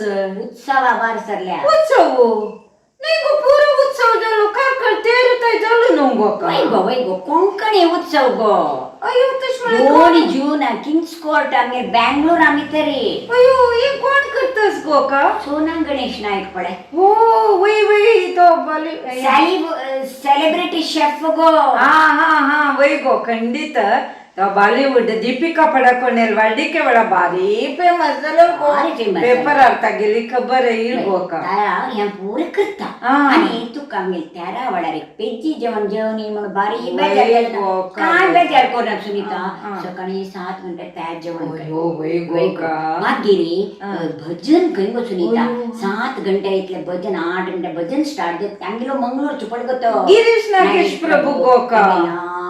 उत्सवा बार सरल्या. उत्सव नाही गो, पुरो उत्सव जालो कारकळ तेर तय जालो न्हू गो का. वय गो, वय गो, कोंकणी उत्सव गो. अयो, तशें म्हळ्यार 2 कोण? जून किंग्स कोर्ट आमगेर बँगलोर आमी तरी. अयो, हे कोण करतस गो का? सोना गणेश नायक पळे. हो, वय वय, तो बाली सेलिब्रिटी शेफ गो. हा हा हा, वय गो, खंडित. तो बालिवूड दीपिका पडकोणेल वाल्डिके वेळा भारी फेमस जालो गो. भारी famous. पेपरार तागेली खबर येईल गो का. तारा हें पुरें करता. आनी तुका आमगेर तेरा वेळार एक पेजी जेवण जेवणी म्हणून बारी वय बेजार जालें ना. गो का. काय बेजार करना सुनीता. हा, हा. सकाळी 7 म्हणटा तयार जेवण कर. अयो, वय गो वय गो. का. मागीर भजन खंय गो सुनीता? अयो. 7 घंटे इतले भजन, 8 घंटे भजन स्टार्ट जाता. आमगेलो मंगळूरचो पळय गो तो गिरीश नागेश प्रभू गो का.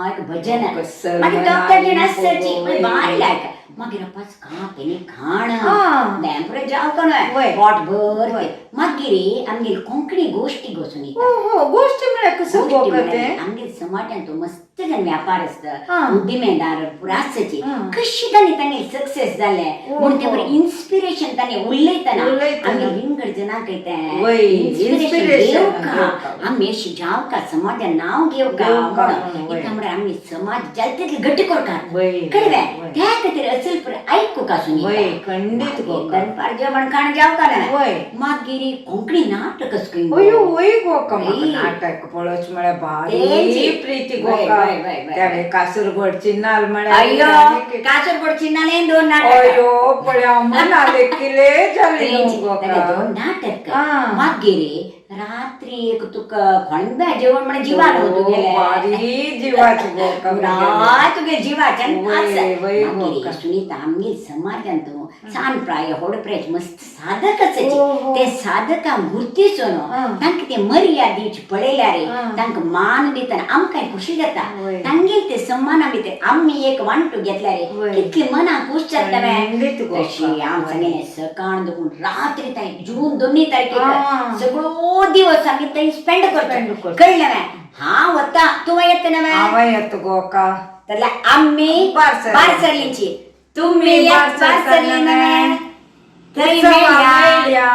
लायक भजन. कसं मागीर डॉक्टर जेण मनाली आसची गो, पण बारी वय. लायक. मागीर अपास खा तेणी खाण देंपुरे जाव कोण पोट भर. मागीर आमगेर कोंकणी गोश्टी गो सुनीता. हो हो, गोष्टी म्हळ्यार कसं गो गोश्टी का ते? म्हळ्यार आमगेर समाजान तो मस्त जण व्यापार आसता, उद्यमेदार पुरा आसची, कशी तांणी तांगे सक्सेस जाले म्हणून ते बरें इन्स्पिरेशन तांणी उलयतना उलयतना. आमगेर विंगड जणांक तें वय, इन्स्पिरेशन inspiration घेवका, घेवका. आमी अशी जावका, समाजान नांव घेवका घेवका म्हणून. म्हणून, वय. इतका म्हळ्यार आमी समाज जाता तितले घट्ट करता. कळ्ळें? त्या खातीर असल पुरो आयकुका सुनीता. वय, खंडीत गो का. दनपार जेवण खाण जावका ना. मागीर कोंकणी नाटक खंय गो. अयो, वय गो का, म्हाका वय. नाटक पळोवच म्हळ्यार भारी तेंची. प्रीती गो वय, का. वय, वय, वय. त्यावेळी कासरगोडची नाल म्हळ्यार अय्यो, आनी कासरगोडची नाले दोन नाटक. अयो, पळय, मनाले किले जाली न्हू तेंची. गो ताका का. दोन नाटक. मागीर रात्री एक तुका कोणब्या जेवण म्हण जिवान ओ, तुगेलें. भारी जिवाच गो का पुराय म्हगेलें. तुगे जिवाच्यान. वय, वय गो मागीर का. सुनीता, आमगेर समाजान तूं सान प्राय होड प्राय मस्त साधक आसाची. हो, हो. ते साधकांक गुर्तीचो न्हू, तांकां ते मर्याद दिवची पळयल्यार तांकां मान दितना आमकां खुशी जाता. तांगेर ते सम्मान आमी ते आमी एक वांटू घेतल्यार कितले मनाक खूश जाता. खंडीत गो तशी का. आम सांगेलें, सकाळ दुखून रात्री ताई जून 2 तारखेक सगळो दिवस आमी थंय स्पेंड Spend करतो. करतो. कळ्ळें? हांव वता, तूं येता नव्हे? हांव येता गो का. तर आम्ही बारसरली. बारसरलीची. तुम्ही बारसरली बारसरली नव्हे? थंय उत्सवा मेळया. मेळया.